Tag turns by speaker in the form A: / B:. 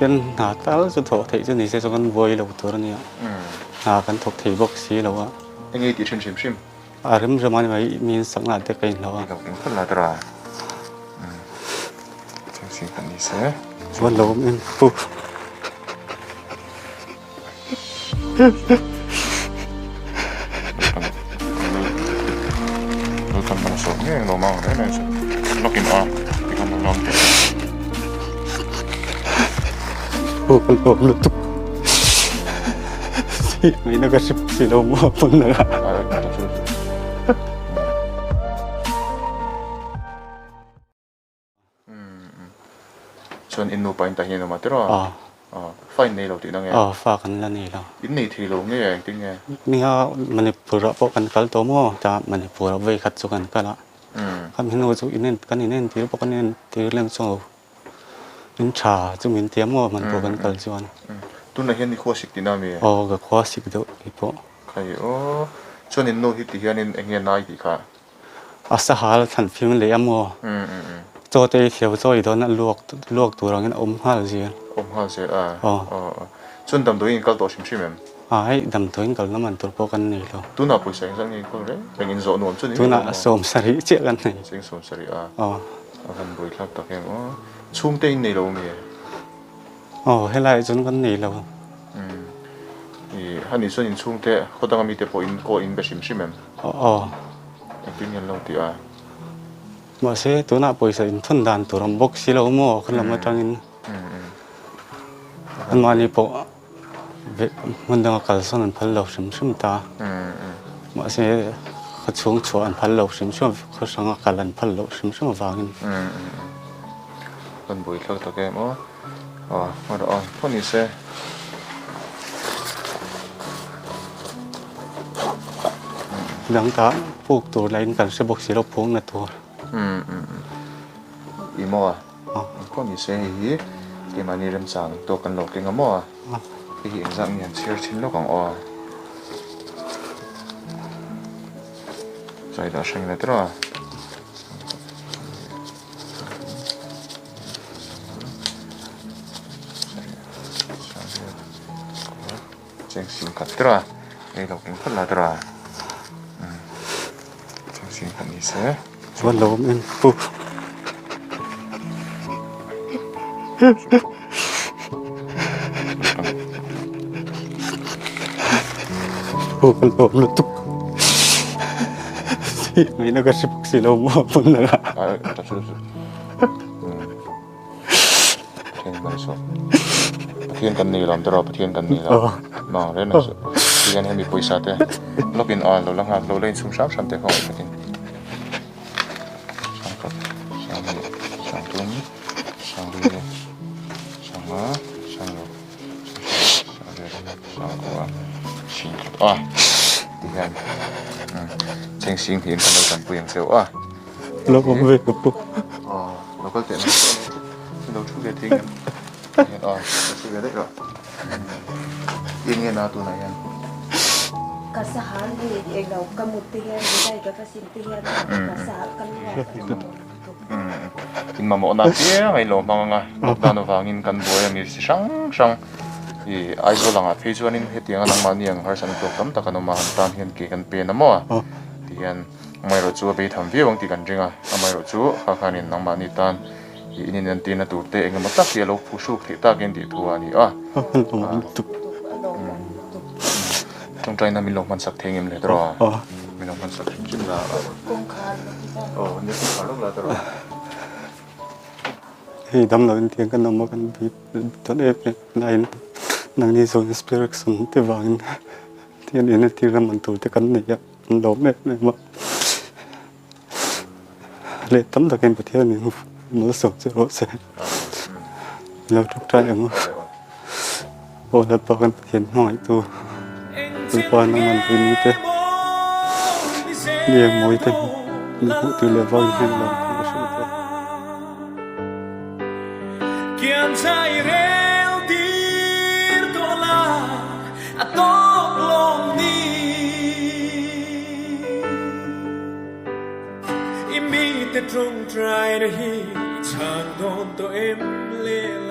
A: Tin hna tal chu thawh theih chu ni se chuan kan buai lo tur a nia. Hna kan thawk thei bawk si lo a.
B: Eng nge tih hrim hrim hrim?
A: A rem rem a ni mai, mi in sakna te ka inhlo a.
B: Ilo eng phawt la tura. Chhing chhing khat ni se.
A: Chuan lo awm em pu.
B: Kan man sawm ngei ang lo mang reng reng chu. Lawkin a tikhan lo lam teh.
A: Pu kan lawm lutuk. Ngaihna ka hre si lo maw pawn la.
B: Chuan in nupa in tah hian in awm a tiraw?
A: Aw.
B: Fa in nei lo tihna nge?
A: Aw, fa kan la nei lo.
B: In nei thei lo nge engtin nge?
A: Nia, Manipur ah pawh kan kal tawh maw? Ta Manipur ah vawi khat chu kan kal a. Khami hnu chu in en kan in entir pawh kan entir lem chuang lo. In tha chu min tia maw Manipur kan kal chuan.
B: Tunah hian i khua sik tihna mi?
A: Aw, ka khua sik deuh kei pawh.
B: Khai aw, chuan in nu hi ti hianin eng nge nai tih kha?
A: A sahal thlan fim leh a maw? Chaw te i thiau chaw i dawn a luak luak tur angin a awm nghal zel.
B: Awm nghal zel a? Aw. Aw. Chuan damdawiin in kal tawh hrim hrim em?
A: A hei damdawiin kalna man tur pawh kan nei lo.
B: Tunah pawisa engzat nge in kawl reng reng in zawh nuam chu ni
A: Tunah 70 chiah kan nei.
B: Cheng 70 a? Aw. A van buaithlak tak em aw. Chhungte in nei lo mi?
A: Aw helaiah chuan kan nei lo.
B: Umm. I hani chuan in chhungte khaw danga mite pawh in kaw in be hrim hrim em?
A: Aw.
B: Engtin nge an lo ti a?
A: Mahse tunah pawisa in thawn dan tur awm bawk si lo maw khaw lam atangin anmahni pawh hmun danga kalsawn an phal lo hrim hrim ta. Mahse khaw chhung chhuah an phal lo hrim hrim a, khaw hranga kal an phal loh hrim hrim avangin.
B: Kan buaithlak tak em aw. Aw hma rawh aw pawh ni se.
A: Dang ta puk tur lah in kan hre bawk si lo phung na tur.
B: Umm umm i maw a pawh ni se hei hi keimahni remchang tawk kan lo keng a maw a hei hi engzat nge an chhiar thin lawk ang aw. Chai dah hreng let rawh a. Cheng sing khat tura ei lo keng phawt la tura cheng sing khat ni se.
A: Chuan lo awm em pu. Pu kan lawm lutuk. Ngaihna ka hre bawk si lo maw pawn la.
B: Pathian kan nei lo tiraw Pathian kan nei lo mang reng reng chu tihian hemi pawisa te lawkin a lo la nghak lo la inchhung hram hram te kha awm takin sangkhat sanghnih sangthum sangli sangha sangruk sangriat sangkua singkhat a tihian cheng sing hian kan lo tanpui ang cheu a.
A: Lo awm ve ka pu.
B: Aw lo kal teh lo thu ve thei ngem. Aw lo thu ve daih rawh. Eng nge na tunah hian.
C: Ka sahal hi englo ka mut te hian zai ka va sim te hian ka sahal ka luak a chhuak lutuk.
B: In mamawh na chiang a in lo hmang anga lockdown avangin kan buai a mi chi hrang hrang i Aizawl angah phei chuanin hetianga nangmahni ang harsatna tawk tam tak an awm a an tan hian ke kan pen a maw tihian Amaherawh chu a bei tham viau ang tih kan ring a, amaherawh chu kha khanin nangmahni tan i in inentirna tur te engemaw tak hi a lo phuhruk theih takin tih thu a ni a. Tawngtaina min lo hmansak thei ngem le tawh a, min lo hmansak hrim hrim la. Aw nia kawngkhar lawk la tawh a.
A: Hei damlo intiang kan awm a kan bip dawn em em laiin nangni zawn inspiration te vangin tiang inentirna man tur te kan nei a. An lawm em em a, leh tam takin Pathianin malsawm che rawh se. Lo ṭawngṭai ang u. Aw Lalpa kan Pathian hmangaihtu Lalpa nangman puini te nge mawi te min hmuh tur leh vangin hian lawm thu ka hrilh che.
D: A tawk lawm ni. I mite tawngtaina hi i chhang dawn tawh em le la.